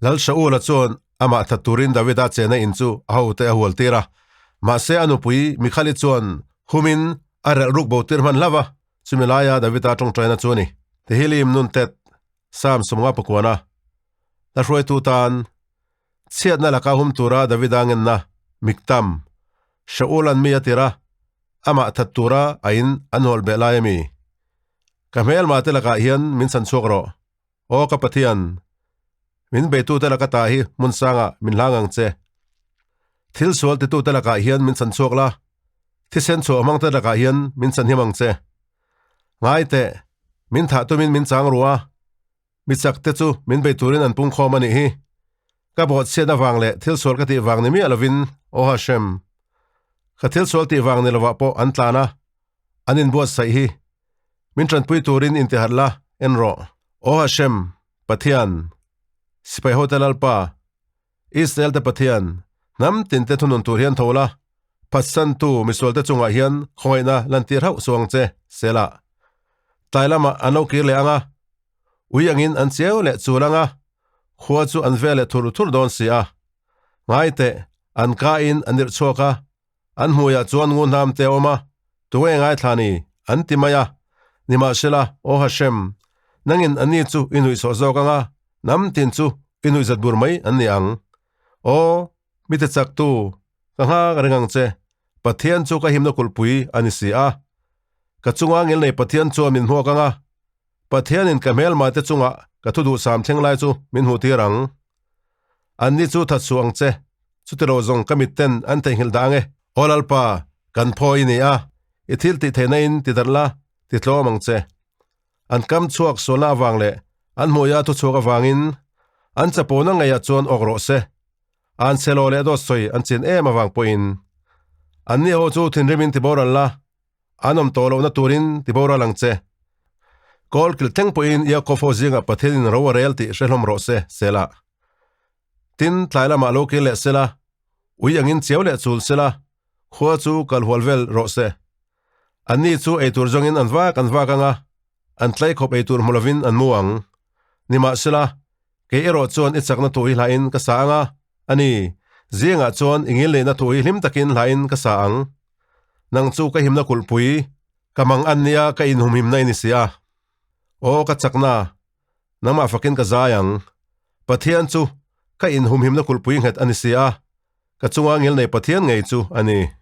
Lal Shaula chuan amah that turin Davida chena in chu a hote a hual tir a. Mahse a nupui Mikhali chuan humin a relh ruk bo tir hman hlauh a, chumi laia Davida tawngtaina chu a ni. Tehillim nun tet Psalm 50 pakuana la hruaitu tan chhiatna laka hum tura Davida ngenna Miktam Shaula'n mi a tir a, amah that tura a in an hawl beh lai a mi. Ka hmelma te lakah hian min chhan chhuak rawh. Aw ka Pathian, min beitute laka ta hi hmun sangah min hlang ang che. Thil sual titute lakah hian min chhan chhuak la, thisen chhuah hmangte lakah hian min chhan him ang che. Ngai teh, min thah tumin min chang ru a, mi chak te chu min bei turin an pungkhawm a nih hi. Ka bawhchhiat avang leh thil sual ka tih vang ni miah lovin, Aw Hashem, ka thil sual tih vang ni lovah pawh an tlan a, an inbuatsaih hi. Min tanpui turin intiharh la, en rawh. Aw Hashem, Pathian, Sipai hote Lalpa, Israel te Pathian, hnam tin te thunun tur hian tho la, phatsantu misualte chungah hian khawngaihna lantir hauh suh ang che, Selah. Tlai lamah an lo kir leh ang a, ui angin an chiau leh chul ang a, khua chu an vel leh thur thur dawn si a. Ngai teh, an ka in an irh chhuak a, An hmuiah chuan ngu hnam te a awm a, tunge ngaithla ni? an ti mai a. Nimahsela, Aw Hashem, nangin anni chu i nuihsawh zawk ang a, hnam tin chu i nuihzat bur mai an ni ang. Aw, mite chaktu, ka nghak reng ang che, Pathian chu ka himna kulhpui a ni si a. Ka chunga ngilnei Pathian chuan min hmuak ang a, Pathianin ka hmelmate chungah ka thuduhsam thleng lai chu min hmuhtir ang. Anni chu that suh ang che, chutilo zawng ka mitten an theihnghilh dah ang e. Aw Lalpa, kan phaw i ni a, i thil tih theihna in ti darh la, ti tlawm ang che. An kam chhuak sualna avang leh an hmuia thu chhuak avangin an chapona ngeiah chuan awk rawh se. An chhelo leh dawt sawi an chin em avang pawhin anni ho chu thinrimin ti boral la, An awm tawh lohna turin ti boral ang che. Kawl kil thleng pawhin Yaakov ho zingah Pathianin ro a rel tih hre hlawm rawh se, Selah. Tin, tlai lamah lo kir leh sela, ui angin chiau leh chul sela, khua chu kal hual vel rawh se. Anni chu eitur zawngin an vak an vak ang a, an tlai khawp eitur hmu lovin an mu ang. Nimahsela, kei erawh chuan i chakna thu hi hlain ka sa ang a, a ni, zingah chuan i ngilneihna thu hi hlim takin hlain ka sa ang. Nang chu ka himna kulhpui, ka mang an nia ka inhumhimna i ni si a. Aw ka chakna, nangmah fakin ka zai ang. Pathian chu ka inhumhimna kulhpui nghet a ni si a, ka chunga ngilnei Pathian ngei chu a ni.